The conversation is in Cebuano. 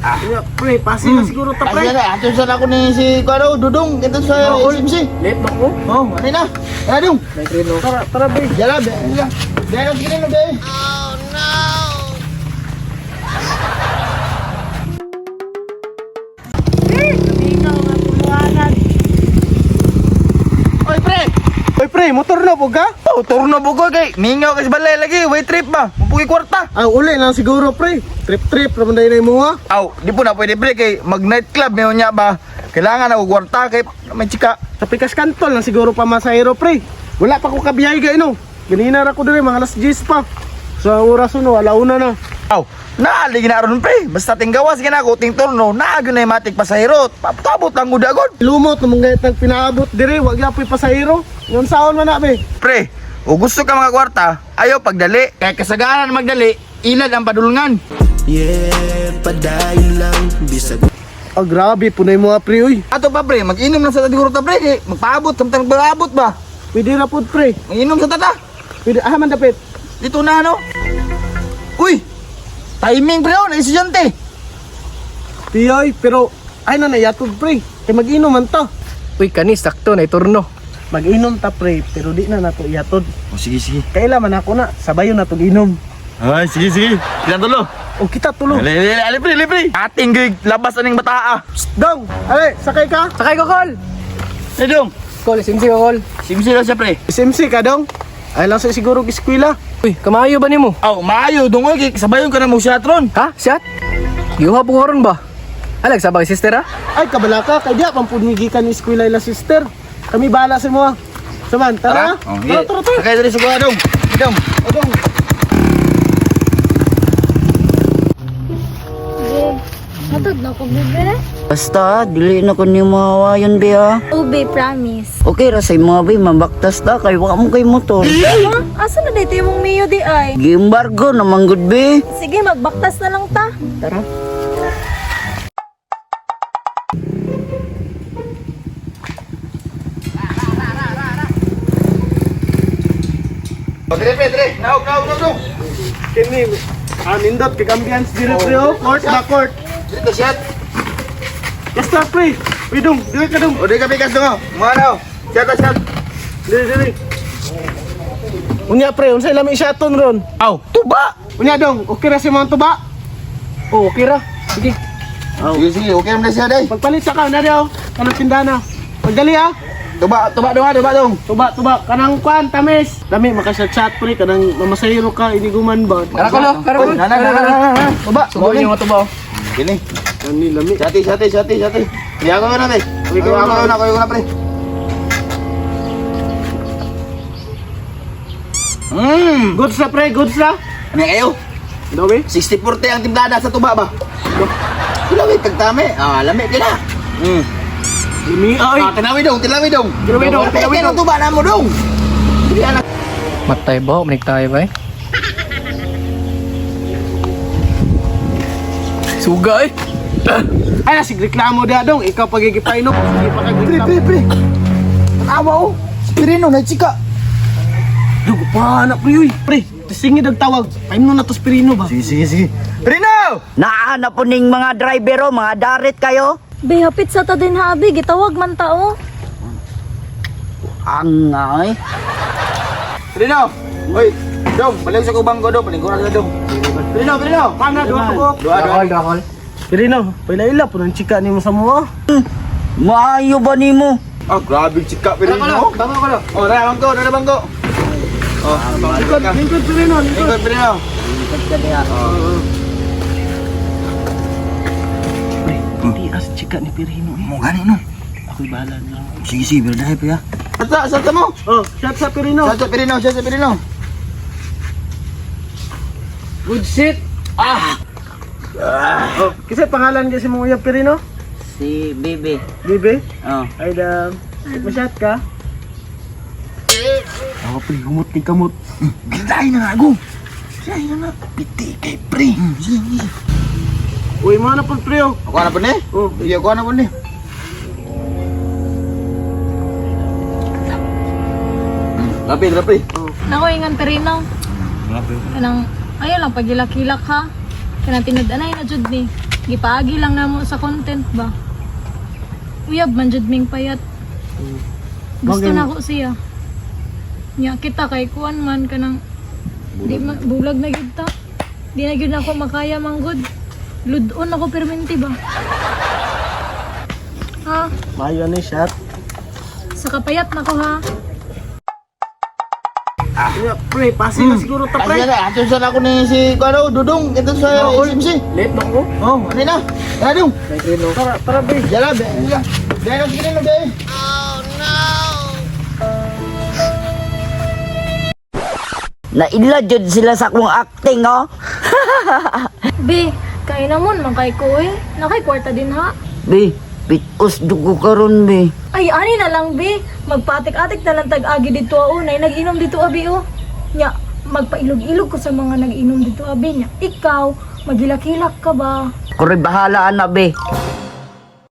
Unya, pre, pasi na siguro ta, pre. Ay, na, ato sa ako ni si Kuano, Dudong, dito sa SMC. Late na ko. Oh, ano na? Ano dong? Tara, tara, be. Yala, be. Be, sige na, be. Oy, pre. Oy, pre, motor na po ka? Oh, turno po ko kay mingaw kasi balay lagi, way trip ba? Mupugi kwarta. Ah, uli lang siguro, pre. Trip-trip, raman dahil na mo, ha? Aw, di po na pwede pre kay mag nightclub meron niya ba? Kailangan ako kwarta kay may chika. Sa Pikas Kantol lang siguro pa masahero, pre. Wala pa ko kabiyahe kay no. Ganina ra ko dire mga alas 10 pa. Sa oras no, alauna na. Aw, naalig na ron pre. Basta tinggawas gina ko ting turno, naagyo na yung matik pasahero. Patabot lang gud agod. Lumot namang gayat nang pinaabot dire, wag yapoy pasahero. Yung saon man na, be. Pre, o gusto ka mga kwarta, ayaw pagdali. Kaya kasagaran magdali, ilad ang padulngan. Yeah, padayon lang bisag Ah, grabe, punay mo nga, pre, uy. Ato pa pre, mag-inom lang sa tadiguro ta pre, kay magpaabot, samtang magpaabot ba? Pwede ra pod, pre. Mag-inom sa tata. Pwede, ah, man dapit. Dito na ano? Uy! Timing pre, oh, na-estudyante. Tiyoy, pero ay na nayatod, pre. Kay mag-inom man ta. Uy, kani sakto na iturno. Mag-inom ta, pre, pero di na nato iyatod. Oh, sige, sige. Kaila man ako na, sabayon na tog inom. Ay, sige, sige. Ilan tulo? O kita tulo. Ali, ali, ali, pre, ali, pre. Ating gig, labas aning bataa. Psst, dong, ale, sakay ka. Sakay ko, Kol. Hey, dong. Kol, simsi ko, Kol. Simsi lang siya, pre. SMC ka, dong. Ay lang sa siguro eskwela. Uy, kamayo ba nimo? Aw, maayo, dong, oy, kay sabayon ka na mo siya, tron. Ha? Shot? Giuha po ko ron ba? Alag, sabay sister ha? Ay, kabala ka. Kay diya, pampunigi ka ni eskwela ila sister. Kami bahala sa mo. Ah. Saman, tara. Oh, Tara, tara, tara. Sakay diri sa kuha, dong. Dong. O, dong. Matod na ko, bebe. Basta, dili na ko ni mahawayon be ha. Ube, promise. Okay ra sa mga be, mabaktas ta kay wa mo kay motor. Ha? Asa na dito yung mong Mio di ay? Giembargo naman gud be. Sige, magbaktas na lang ta. Tara. Oh, dire, pre, dire. Naog, naog, naog, dong. Kini, ah, nindot, kay ambience dire, pre, oh. Court ba, court. Dire ka siya. Basta, pre. Uy, dong, dire ka, dong. O, dire ka pikas, dong, oh. Mga na, oh. Siya ka, siya. Dire, dire. Unya, pre, unsay lami siya ton ron. Aw, tuba. Unya, dong, okay ra si mga tuba. Oh, okay ra. Sige. Sige, sige, okay naman na siya, day. Pagpalit sa ka, na oh. Kanang tindana. Pagdali, ah. Tuba, tuba, dong, ah, tuba, dong. Tuba, tuba. Kanang kwan, tamis. Lami, makasya-chat, pre. Kanang mamasayro ka, iniguman ba? Tara, Kol, oh. Tara, Kol. Uy, na, na, na, na, na, na. Tuba, Subukan yung mga tuba, oh. Gini. Kani, lami. Sati, sati, sati, sati. Niya ko na, pre. Kuya ko na, kuya ko na, pre. Goods na, pre. Goods na. Ano kayo? Daw, eh. 60-40 ang timplada sa tuba ba? Sila wait, tagtami. Ah, lami ka na. Lami, ay. Ah, tinawi dong, tinawi dong. Tinawi dong, tinawi dong. Tuba na mo dong. Dili anak. Matay ba? Umanig tayo ba eh? Suga eh. Ay, nasig reklamo da dong. Ikaw pagigipainom. Sige pa kag Pre, reklamo. pre, pre. Awa oh. Si Pirino na chika. Dugo pa na pre uy. Pre, tisingid ang tawag. Paimno na to si Pirino ba? Sige, sige, sige. Pirino! Naa na po ning mga driver oh, mga darit kayo. Be, hapit sa ta din ha, abi. Gitawag man ta, oh. Ang ay. Pirino! Oy, dong, balik sa kubang ko dong, palingkuran sa dong. Pirino, Pirino. Pana duha ka buok. Dua, dua. Kol, dua, Kol. Pirino, paila-ila po ng chika nimo sa mua. Maayo ba nimo? Ah, grabe chika Pirino. Tama ko lang. Oh, nara bangko, nara bangko. Oh, Lingkod, lingkod Pirino, lingkod. Lingkod Pirino. Pre, hindi as chika ni Pirino eh. Mo gani no. Ako'y bahala niya. Sige, sige, berdahe pa ya. Sata, sata mo. Oh, shot sa Pirino. Sata Pirino, sata Pirino. Good shit. Oh, kasi pangalan kasi mong uyab Pirino? Si Bebe. Bebe? Oh. Ay, dam. Masyat ka? Ako pre, humot ni kamot. Giday na nga ako. Giday na nga. Piti kay pre. Sige, sige. Uy, mga na po pre oh. Ako na po ni? Oh. Sige, ako na po ni. Rapi, rapi. Nako, ingan Perino. Kanang, ayaw lang, pagilak-hilak ha. Kanang tinud-anay na jud ni. Gipaagi lang namo sa content ba. Uyab man jud ming payat. Gusto Bagay. na ko siya. Nya kita kay kuan man kanang di ma, bulag na gyud ta. Di na gyud ako makaya manggod. Ludon ako perminti ba. Ha? Maayo ni shot. Sa kapayat na ko ha. Yeah, pre, pasi na siguro ta pre. Kasi na, ato sa ako ni si ano, Dudong, ito sa SMC. Late na ko. Oh, ano na? Tara dong. Tara, tara pre. Yala, be. Yala. Be, ano sige na, be. Naila jud sila sa akong acting oh. B, kay namon man kay ko eh. Nakay kwarta din ha. Be, pitos dugo karon be. Ay, ani na lang, be. Magpatik-atik na lang tag-agi dito, oh. Nay, nag-inom dito, abi, oh. Nya, magpailog-ilog ko sa mga nag-inom dito, abi. Nya, ikaw, magilak-hilak ka ba? Kuroy bahala ana be.